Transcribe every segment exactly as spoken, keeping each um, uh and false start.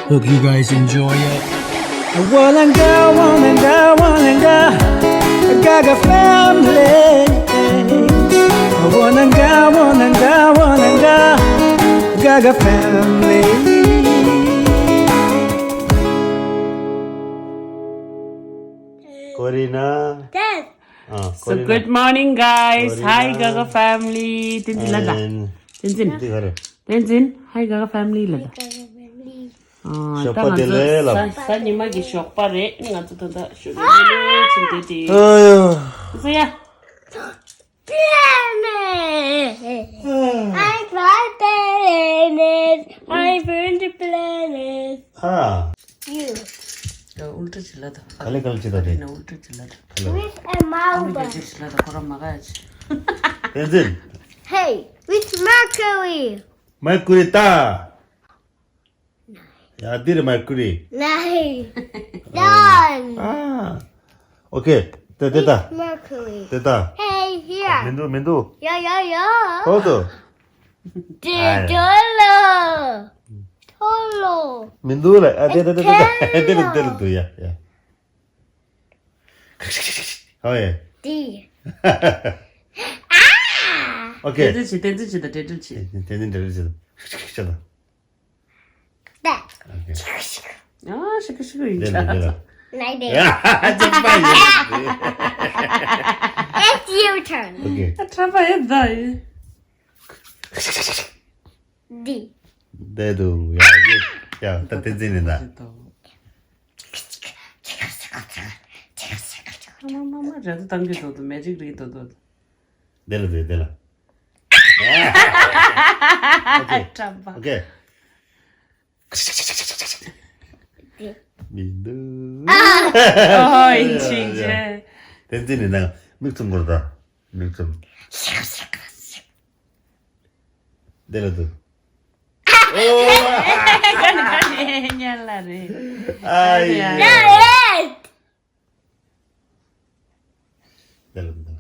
Hope you guys enjoy it. Wananga, wananga, wananga, Gaga family. Wananga, wananga, wananga, Gaga family. Corina. Yes. Ah, So, Corina. Good morning, guys. Hi, Corina. Gaga family. Tenzin lada. And Tenzin. འདི་ག་རེད། Tenzin. Hi, Gaga family lada. ཞོགས་པ་བདེ་ལེགས་ལབ། ཨ། ད་ང་ཚོ་གཟའ་གཟའ་ཉི་མ་གི་ཞོགས་པ་རེད། ང་ཚོ་ད་ལྟ་ཞོགས་པ་ལེ་ལེ་ཕྱིན་བསྡད་དེ། ཨ་ཡོ། ཟེར་ཡ། Planet. I fly planet. I burn the planet. ཨ། You. ད་ཨུལ་ཊ་བྱེད་ལ་ད། ག་ལེ་ག་ལེ་བྱེད་ད་དེ། ན་ཨུལ་ཊ་བྱེད་ལ་ད། ག་ལེ། With a ཨ་མའི་མོ་རྒྱལ་ཇེ་བྱེད་ལ་ད་ཁོ་རང་མ་ག་ཡ་ཆེ། Tenzin. Hey, with Mercury. Mercury ད། ཡ་འདིར་Mercury། Nine. Done. ཨ། ཨོ་ཁེ། དེ་དེ་ད། Mercury. དེ་ད། Hey, here. མི་འདུག་མི་འདུག Yeah, yeah, yeah. ཨོ་དོ། དེ་ཨ། ཐོ་ལོ། ཐོ་ལོ། མི་འདུག་ལ། ཨ་དེ་དེ་དེ་དེ་དེ་དེ་དེ་དེ་དེ་དེ་ཡ་ཡ། ཧོ་ཡ། དེ། ཨོ་ཁེ། བསྟན་འཛིན་བྱེད། བསྟན་འཛིན་བྱེད་དང་འབྲེལ་འདྲིས་བྱེད། བསྟན་འཛིན་འབྲེལ་འདྲིས་བྱེད་དང་། བྱེད་དང་། That. Okay. ཨ་ཤི་ཀི་ཤི་ཀི་ཡིན་ཆ། དེ་ལ་དེ་ལ། Like this. ཡ་ཅག་པ་ཡིན། It's your turn. Okay. ཁྲ་པ་ཡིན་ད་ཡིན། འདི། དེ་དུ་ཡ་ཡ་ད་བསྟན་འཛིན་ནི་ད། མ་མ་མ་རེད་ད་བཏང་གི་འདུག་འདུག་མེ་ཇིག་རེད་འདུག་འདུག་དེ་ལ་དེ་དེ་ལ། Okay. ཁྲ་པ། Okay. མི་འདུག་ཨོ་ཡིན་ཕྱིན་ཆད། བསྟན་འཛིན་ནི་ན་མིག་བཙུམ་དགོས་ད། མིག་བཙུམ། དེ་ལ་འདུག་ཨོ། ཉལ་ལ་རེད། ཨ་ཡ། དེ་ལ་འདུག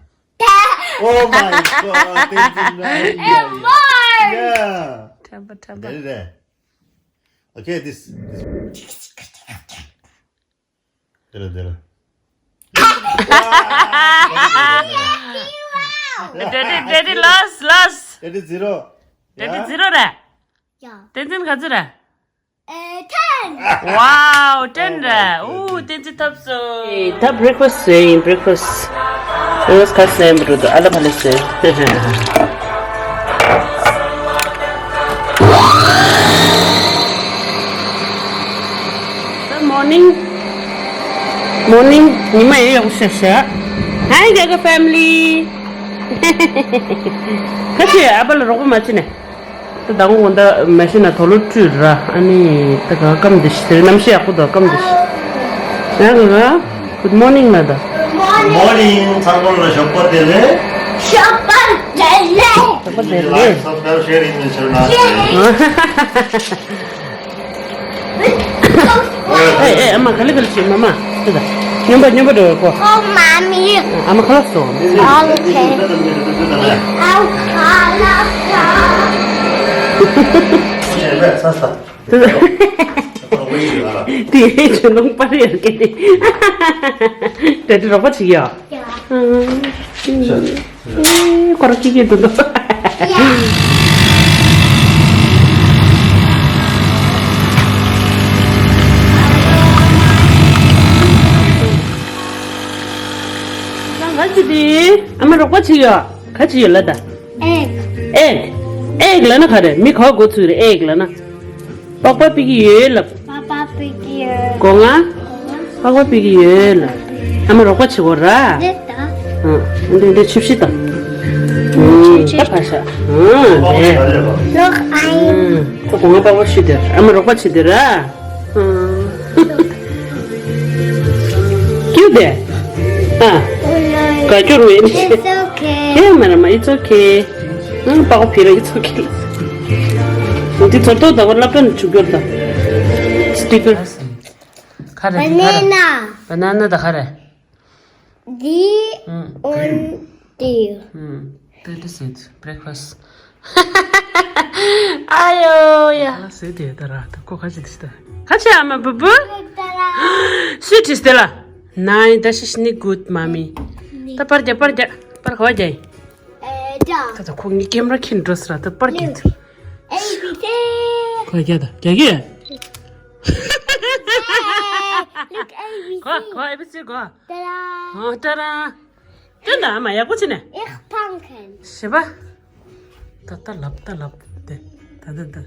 Oh my God, བསྟན་འཛིན་ན། It works. Yeah. ཁྲ་པ་ཁྲ་པ། དེ་རེད། Okay, this, this. དེ་ལ་དེ་ལ། Daddy, daddy, lost, lost. Daddy zero. Daddy zero རེད། Yeah. བསྟན་འཛིན་ག་ཚོད་རེད། Uh, ten. Wow, ten རེད། ཨུ། བསྟན་འཛིན་ཐོབ་སོང་། ད་breakfast ཟོས་ཡིན། breakfast. Breakfast ག་ཟོས་ཡིན་པ་འགྲོ་འདུག་ཨ་ལ་ཕ་ལ་ཟོས། Good morning. Morning. ཉི་མ་ཡང་ཡག་པོ་ཤར་ཤག Hi, Gaga family. ཁ་ཆེ་ཨ་ཕ་ལ་རོགས་པ་མ་བྱེད་ནས། ད་དང་པོ་ད་མ་ཤི་ན་དོ་ལོ་བཀྲུས་ར། ཨ་ནི་ད་ག་སྐམ་འདི་ཤི་དེ་རིང་གནམ་གཤིས་ཡག་པོ་འདུག་སྐམ་འདི་ཤི། ཡང་ག་ག་Good morning ལ་ད། Morning. ཚང་མ་ལ་ཞོགས་པ་བདེ་ལེགས། ཞོགས་པ་བདེ་ལེགས། ཞོགས་པ་བདེ་ལེགས། Like, subscribe, share, and share ན། ཨེ་ཨེ་ཨ་མ་ག་ལེ་ག་ལེ་བྱེད་མ་མ། དེ་ད། སྨྱོན་པ་སྨྱོན་པ་འགྲོ་གོ Oh, mommy. ཨ་མ་ཁ་ལག་སོང་། Okay. I'll call up. དེ་ཁྱོད་ལོང་པར་ཡོད་ཀྱི་ནི། དེ་དེ་རོགས་པ་བྱེད་ཀྱི་ཡོད། ཁོ་རང་སྐྱིད་སྐྱིད་འདུག་འདུག་ག་ཅི་དེ་ཨ་མ་རོགས་པ་བྱེད་ཡོད། ག་ཅི་ཡོད་ལ་ད། Egg. Egg. Egg ལ་ན་ག་རེ། མི་ག་གོ་ཚུལ་རེད། Egg ལ་ན། པགས་པ་ཕིག་གི་ཡོད་ལབ། པགས་པ་ཕིག་གི་ཡོད། སྒོ་ང་། པགས་པ་ཕིག་གི་ཡོད་ལབ། ཨ་མ་རོགས་པ་བྱེད་གོ་ར། ལེ་ད། ཨ། འདི་འདི་ཆུ་བཞི་དང་། ཆུ་བཞི། ད་ཕ་ཤ། ཨ་ལེ། ལོག་ཨ་ཡིན། ཁོ་སྒོ་ང་པགས་པ་ཕྱི་དེར་ཨ་མ་རོགས་པ་བྱེད་དེ་ར། ཨ། ཀྱུ་དེ། ཨ། ག་སྐྱོར་བས། It's okay. ཧེ་མ་ར་མ། It's okay. ཨང་། པགས་པ་ཕི་ར། It's okay. འདི་ཚོ་ཏོ་ད་བར་སློབ་གྲྭ་ནས་ཆུ་སྐྱོར་དང་། Sticker. ག་རེ་འདི་ག་རེ། Banana. Banana ད་ག་རེ། འདི། ཨང་། འོན་ཏེ། ཨང་། That is it. Breakfast. ཨ་ཡོ་ཡ། ཨ་ལ་ཟེར་དེ་ད་ར་ད་ཁོ་ཁ་ཅིག་དེ་ཤི་ད། ཁ་ཅིག་ཨ་མ་བུ་བུ། སུས་དྲིས་དེ་ལ། Nein, das ist nicht gut, Mami. ད་པར་རྒྱག་པར་རྒྱག་པར་ག་བ་རྒྱག་ཡིན། ད་ད་ཁོ་ངའི་ཀེམ་ར་ཁྱེར་འགྲོ་ཟེར་ད་པར་རྒྱག་ད། ཨེ་བི་སི། ག་རྒྱག་ད་རྒྱག་གི། Look, A B C. ག་ག་ཨེ་བི་སི་ག་ཏ་ར། ཨ་ཏ་ར། ཏན་ད་ཨ་མ་ཡག་པོ་བྱས་ནས། Ich Pumpkin. ཞེས་པ། ད་ད་ལབ་ད་ལབ་དེ་ད་ད་ད།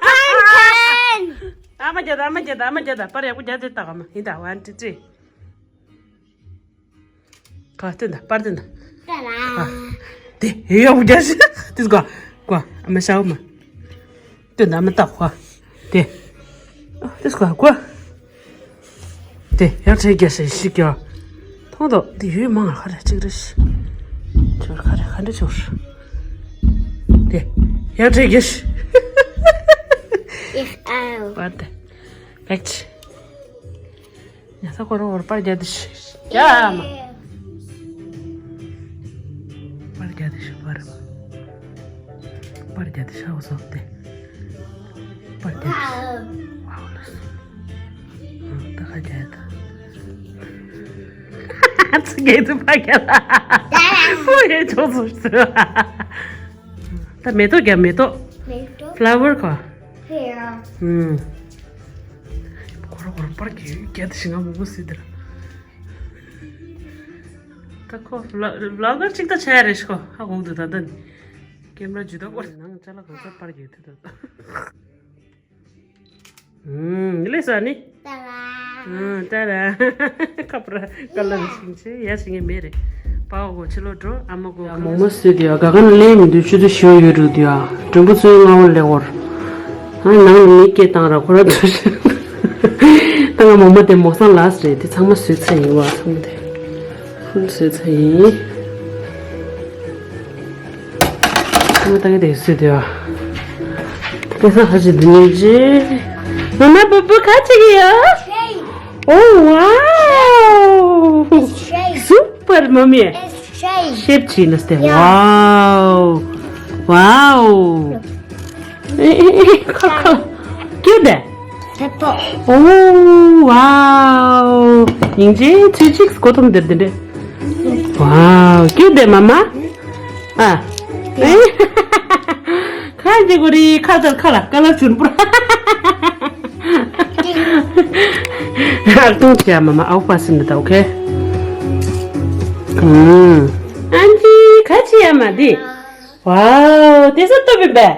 Pumpkin. ཨ་མ་རྒྱག་ད་ཨ་མ་རྒྱག་ད་ཨ་མ་རྒྱག་ད་པར་ཡག་པོ་རྒྱག་དེ་ད་ཨ་མ་ཡིན་ད་one two three. ག་སྟོན་ད་པར་སྟོན་ད། ཏ་ར། དེ་ཡོ་ཡོ་རྒྱ་ཤི་དེ་གོ་གོ་ཨ་མ་ཤའོ་མ། སྟོན་ད་ཨ་མ་ཏག་གོ། དེ། དེ་གོ་གོ། དེ་ཡག་ཕྲེང་རྒྱ་ཤི་ཤི་གྱ། མཐོང་དོ་དེ་ཡོད་མང་ང་ཁ་ར་གཅིག་རེ་ཤི། ཆོར་ཁ་ར་ཁ་འདྲ་ཆོར། དེ་ཡག་ཕྲེང་རྒྱ་ཤི། Ich auch. Warte. Weg. ཡ་ས་ཁོ་རང་བར་པར་རྒྱག་དུ་ཤི། ཡ་མ། པར་རྒྱག་དུ་ཤི་པར། པར་རྒྱག་དུ་ཤ་བོ་སོགས་ཏེ། པར་རྒྱག་དུ་ཤི། ཝའོ་ལ་སོ། ད་ཁ་རྒྱག་ད། ཚི་གེ་དུ་པར་རྒྱག་ད། ཁོ་ཡེ་ཆོག་སོ་ཤི། ད་མེ་ཏོག་རྒྱག་མེ་ཏོག་མེ་ཏོག་ཕ་ལ་ཝར་ཁོ། ཧེ་ཡ། ཨུམ། ཁོ་ར་ཁོ་ར་པར་གྱི་རྒྱ་དེ་ཞིག་ང་མོ་མོ་སི་དེ་ར། ད་ཁོ་ལ་ལ་གར་གཅིག་ད་ཆ་ཡ་རེ་ཤི་ཁོ་ཧ་གོ་འདུག་ད་ད་ནི། ཀེམ་ར་ཇུ་ད་ཁོ་ནང་ཅ་ལག་གང་ས་པར་གྱི་དེ་ད། ཨུམ། ལེ་ས་ནི། ཏ་ར། ཨུམ། ཏ་ར། ཁ་པར་ཀ་ལར་ཤིང་ཆེ་ཡ་ཤིང་ངེ་མེ་རེ། པའོ་གོ་ཕྱི་ལོ་འགྲོ་ཨ་མ་གོ་ཡ་མོག་མོག་སུས་དུ་ཡ་ག་ག་ན་ལེ་མི་འདུག་ཆུ་ཚོད་བཞི་ཡོད་རུ་དུ་ཡ་མགྲོན་པོ་ཚོའི་སྔ་བོ་ལེ་འོར། ཨ་ནང་ལ་མི་སྐད་བཏང་ར་ཁོ་ར་འདུག་ད་ང་མོག་མོག་དེ་མོག་སང་ལགས་རེད་དེ་ཚང་མ་སུས་ཚ་ཡིན་བ་ཚང་མ་དེ་ཧུན་སུས་ཚ་ཡིན། ཁྱོད་ལྟ་གི་དེ་སུས་དེ་བ། དེ་སང་ཧ་ཅི་འདི་ནི་ཇི། མ་མ་བུ་བུ་ཁ་ཅིག་ཡོད། Oh wow! Super, mommy. It's shade. Shape chinus te. Yeah. Wow. Wow. Cute. Pepper. Oh wow. ཉིང་ཅེ་ཚུལ་གཅིག་སྐོ་ཐོམ་དེར་དེ་འདྲ། Wow. Cute, mama. ཨ། ཁ་ཅིག་གོ་རི་ཁ་དར་ཁ་ལ་ཀ་ལ་ཆུན་པོ། ཨར་ཏུང་ཅ་མ་མ་ཨའུ་པ་སིན་ད་ཨོ་ཁེ། ཨམ། ཨན་ཅི་ཁ་ཅི་ཡ་མ་དི། ཝའོ་དེ་ས་ཏོ་བི་བེ།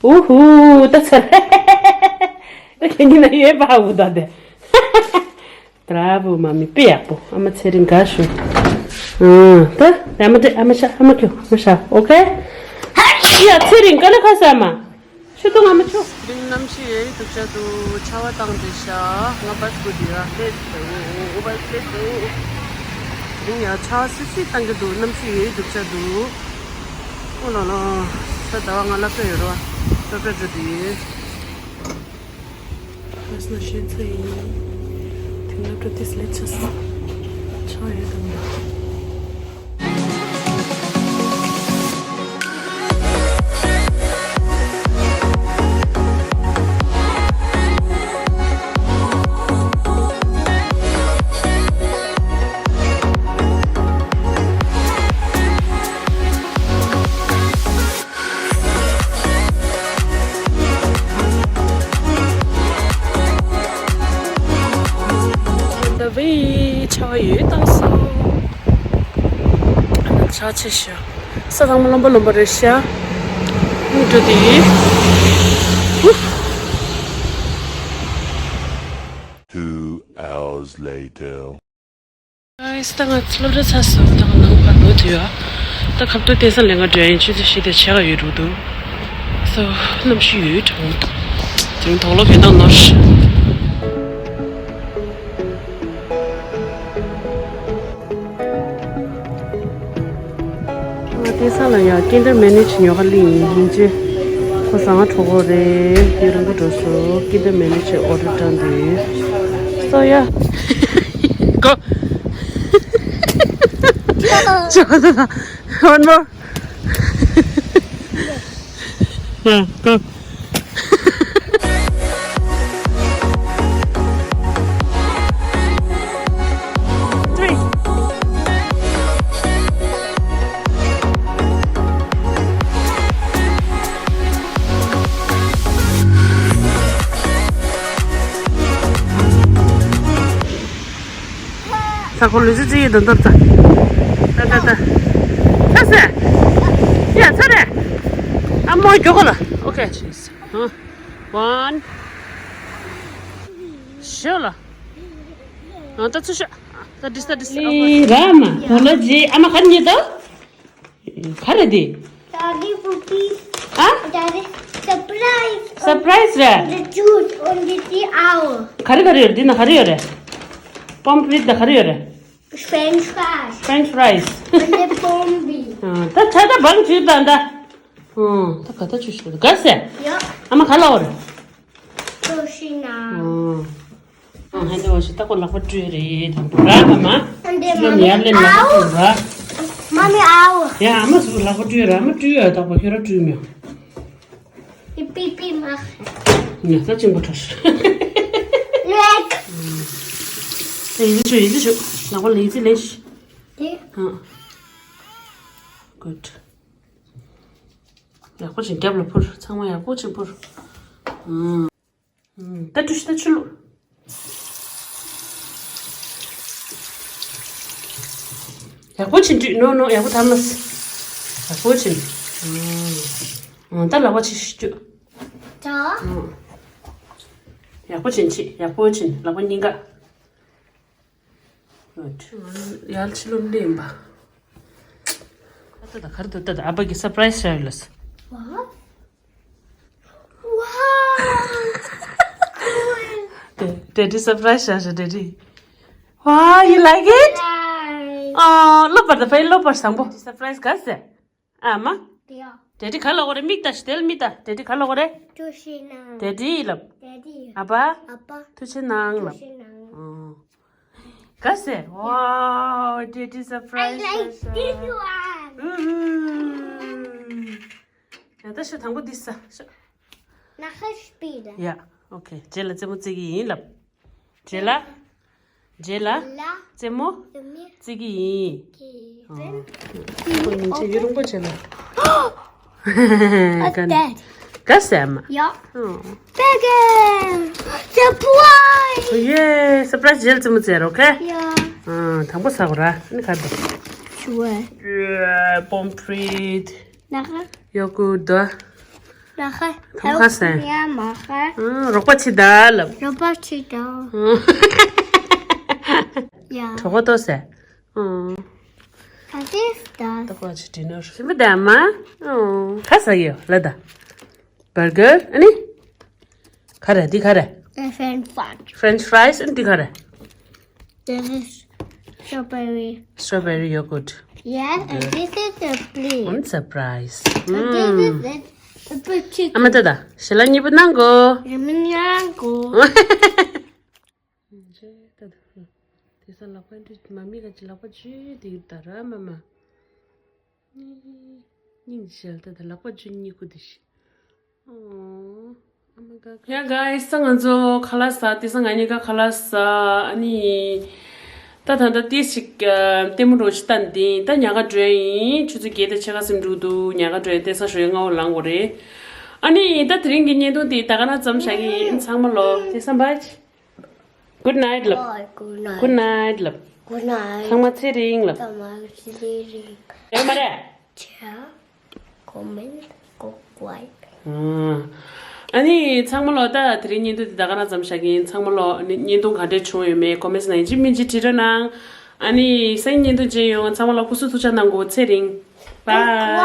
ཨུ་ཧུ་ད་ཚར། ད་ཁྱེད་ཉིན་ན་ཡོད་པ་ཧ་གོ་ད་དེ། Bravo, mami. དཔེ་ཡག་པོ། ཨ་མ་ཚེ་རིང་དགའ་ཤོག་ཨང་། ད་ཨ་མ་དེ་ཨ་མ་ཤ་ཨ་མ་ཁྱོད་ཨ་མ་ཤ་ཨོ་ཁེ། ཡ་ཚེ་རིང་ཀ་ལ་ཁ་ས་མ། ཤོ་ཏོ་ང་མ་ཆོ། དེ་རིང་གནམ་གཤིས་ཡོད་དུ་ཆ་དུ་ཆར་པ་བཏང་དེ་ཤ་ང་བ་སྐུ་དེ་ཡ་ལེ་དུ་ཨོ་བ་ལེ་དུ། དེ་རིང་ཡ་ཆར་པ་སི་སི་བཏང་གི་འདུག་གནམ་གཤིས་ཡོད་དུ་ཆ་དུ། ཨོ་ལ་ལ། ས་ཟླ་བ་ང་ལ་ཀ་ཡོད་ར་བ་ཀ་ཀ་ཀ་དེ། ཁ་སང་ཤེས་ཚེ་ཡིན། དེང་སློབ་གྲྭ་དེ་སླེབས་ཆ་སོང་། ཆགས་ཡོད་དམ་ཡོད། ད་བའི་ཆར་པ་ཡོད་བཏང་སོང་། ཆར་ཆེ་ཤོས། ས་ཚང་མ་རློན་པ་རློན་པ་རེད་ཤག་འགྲོ་དེ་ཡིན། Two hours later. Guys, ད་ང་སློབ་གྲྭ་ཚར་སོང་། ད་ང་ནང་ཕར་ལོག་དུས་ཡ། ད་ཁབ་ཏུ་བསྟན་ས་ལེན་ག་འགྲོ་ཡ་ཡིན། ཆུ་ཚོད་བཞི་དང་ཕྱེད་ཀ་ཡོད་འགྲོ་འདུག So གནམ་གཤིས་ཡོད་གྲང་མོ་འདུག་དེ་རིང་དོག་ལོ་གས་བཏང་ནོར། ང་བསྟན་ས་ལ་ཡ་ཀིན་ཌར་མེ་ནེ་ཆི་ཉོ་ག་སླེབས་ཡིན་ཅི། ཁོ་ཟ་ང་གྲོགས་པོ་རེད། དེ་རང་གི་འགྲོ་སོ་ཀིན་ཌར་མེ་ནེ་ཆི་ཨོ་ཌར་བཏང་དུས། So yeah. Go. ཅོ་ད་ད། One more. Yeah, go. Three. ས་ཁོ་ལུས་ཙི་ཙི་ཡི་དོན་ཐབས་ཙ། ད་ད་ད། ཚ་སེ། ཡ་ཚ་རེ། ཨ་མོ་མགྱོགས་གོ་ལ། ཨོ་ཁེ། ཧ། ཝན། ཤོ་ལ། ཨ་ད་ཚུ་ཤོ། ད་དིས་ད་དིས། ཨ་མ། གོ་ལ་ཇི་ཨ་མ་ག་རེ་ཉོས་འདུག་ག་རེ་དེ། Daddy cookies. ཨ། Daddy surprise. Surprise རེད། The juice on the tea hour. ག་རེ་ག་རེ་ཡོད་རེད། འདི་ན་ག་རེ་ཡོད་རེད། པོམ་ཕི་རིད་ད་ག་རེ་ཡོད་རེད། French fries. French fries. And the bombi. ཨ། ད་ཆ་ད་བང་ཆུ་ད་ད། ཨ། ད་ག་ད་ཆུ་ཤོད་ག་ཟེ། ཡ། ཨ་མ་ག་ལ་འོ་རེད། ཏོ་ཤི་ན། ཨ། ཨ། ཧན་ཏེ་བ་ཞིག་ད་ཁོ་ལག་པ་བཀྲུས་རེད་དང་པོ་ར་མ་མ། ཨ་འདི་ཕྱི་ལོགས་ནས་ཡར་ལེན་ལག་པ་བཀྲུས་ར། Mommy, ow. ཡ་ཨ་མ་སུ་ལག་པ་བཀྲུས་ར་མ་བཀྲུས་ཡ་དག་པ་ཁྱོད་ར་བཀྲུས་མྱོང་། ཡི་པི་པི་མ། ཉ་ས་གཅིན་པ་ཁྲ་ཤོ། ལེགས། ད་ཡི་ཙི་ཆུ་ཡི་ཙི་ཆུ་ལག་པ་ལ་ཡི་ཙི་ལེན་ཤི། དེ། ཨ། Good. ཡག་པོ་ཅིག་རྒྱབ་ལ་འཕུར་ཚང་མ་ཡག་པོ་ཅིག་འཕུར། ཨ། ད་འགྲུལ་ཤི་ད་ཆུ་བླུགས། ཡག་པོ་བྱིན་འགྲུལ། ནོ་ནོ། ཡག་པོ་ཐར་མ་སི། ཡག་པོ་བྱིན། ཨ། ད་ལག་པ་ཕྱི་ཤི་རྒྱུ། ད། ཡག་པོ་བྱིན་ཕྱི། ཡག་པོ་བྱིན་ལག་པ་གཉིས་ཀ། Good. ཡར་ཕྱི་ལོགས་འདི་ཡིན་པ། ད་ད་གར་དུ་ད་ད་ཨ་ཕ་གི་སར་པ་རའི་སི་ཞིག་ཡོད་ལ། What? Wow! Daddy སར་པ་རའི་སི་ཞིག་Daddy. Wow, you like it? Nice. Oh, ལོ་པར་ད་ཕའི་ལོ་པར་བཟང་པོ། སར་པ་རའི་སི་ག་ཟེ། ཨ་མ། དེ་ཡ། Daddy ག་ལབ་དགོས་རེད། མིག་ལྟ་ཞིག་དེ་ལ་མིག་ལྟ། Daddy ག་ལབ་དགོས་རེད། ཐུགས་རྗེ་གནང་། Daddy ལབ། Daddy ཨ་ཕ། ཨ་ཕ། ཐུགས་རྗེ་གནང་ལབ། ཐུགས་རྗེ་གནང་། ཨོ། ག་ཟེ། Wow, Daddy surprise. I like this one. ཡ་ད་ཤ་དང་པོ་འདི་ཟ་ཤ། ན་ཧ་སྤི་ད། ཡ། Okay. རྗེས་ལ་རྩེད་མོ་རྩེ་གི་ཡིན་ལབ། རྗེས་ལ། རྗེས་ལ། ལ། རྩེད་མོ། རྩེད་མོ། རྩེ་གི་ཡིན། ཨོ། ཁོ་ཉིན་ཆེ་ཡུ་རུང་པོ་བྱེད་ལ། What's that? ག་ཟེ་མ། ཡ། ཨོ། Bacon! Surprise! ཡེ། སར་པ་རའི་སི་རྗེས་ལ་རྩེད་མོ་རྩེ་རོགས་ཁེ། ཡ། ཨ། དང་པོ་ཟ་གོ་ར། ཨ་ནི་ག་འདུག་ཤུ་བ། ཡེ། པོམ་ཕི་རིད། ན་ཧ། ཡོ་གུར་ཏི། ལ་ཧ། ཁམ་ཁ་སེ། ཡ་མ་ཧ། ཨང་། རོགས་པ་ཆི་ད་ལབ། རོགས་པ་ཆི་ད། ཨང་། ཡ། གྲོགས་པོ་ཏོ་སེ། ཨང་། ད་ཏིས་ད། ཏོ་ཀོ་ཆི་ཌི་ནར་ཤིམ་པ་ད་མ། ཨང་། ཁ་ས་ཡོ་ལ་ད། བར་གར་ཨ་ནི། ག་རེ་འདི་ག་རེ། French fries. French fries ཨ་ནི་འདི་ག་རེ། This is strawberry. Strawberry yogurt. Yes, and this is the plate. And surprise. And this is it. A big chicken. ཨ་མ་ད་ད། ཞལ་ལག་གཉིས་པོ་གནང་གོ། ཡ་མི་གནང་གོ། ཇེ་ད་ད། དེ་ས་ལག་པ་འདི་མ་མི་ག་ཅི་ལག་པ་ཇུས་དེ་ད་ར་མ་མ། སྙིང་རྗེ་ད་ད་ལག་པ་ཇུས་གཉིས་ཀོ་དེ་ཤི། ཨོ། ཨ་མ་ག་ཡ་guys ད་ང་ཚོ་ཁ་ལག་ཟ། དེ་ས་ང་གཉིས་ཀ་ཁ་ལག་ཟ། ཨ་ནི་ད་ད་ད་ཏིས་ཞིག་ལྟད་མོ་འདྲ་ཞིག་ལྟ་འདི་ད་ཉལ་ག་འགྲོ་ཡིན། ཆུ་ཚོད་བརྒྱད་དང་ཕྱེད་ཀ་ཟིན་འགྲོ་འདུག་ཉལ་ག་འགྲོ་ཡིན། དེ་ས་ཞོགས་སྔ་བོ་ལངས་དགོས་རེད། ཨ་ནི་ད་དེ་རིང་གི་བརྙན་ཐུང་འདི་ད་ག་ན་ཙམ་བཞག་གི་ཡིན། ཚང་མ་ལོ་དེ་ས་བྷའི། Good night ལབ། Bye, good night. Good night ལབ། Good night. ཚང་མ་ཚེ་རིང་ལབ། ཚང་མ་ཚེ་རིང་། ཡོད་མ་རེད། Share, comment, subscribe. ཨ་ནི་ཚང་མ་ལོ་ད་དེ་རིང་བརྙན་ཐུང་འདི་ད་ག་ན་ཙམ་བཞག་གི་ཡིན། ཚང་མ་ལོ་ནི་བརྙན་ཐུང་ག་འདྲས་བྱུང་ཡོད་མེད་ཀོ་མེན་ཊི་ནང་ཡིན་གཅིག་མིན་གཅིག་བྲིས་རོགས་གནང་། ཨ་ནི་སང་ཉིན་བརྙན་ཐུང་མཇལ་ཡོང་། ཚང་མ་ལོ་སྐུ་གཟུགས་ཐུགས་ཅག་གནང་གོ། ཚེ་རིང་། Bye.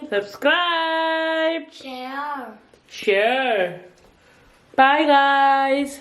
Subscribe. Subscribe. Share. Share. Bye, guys.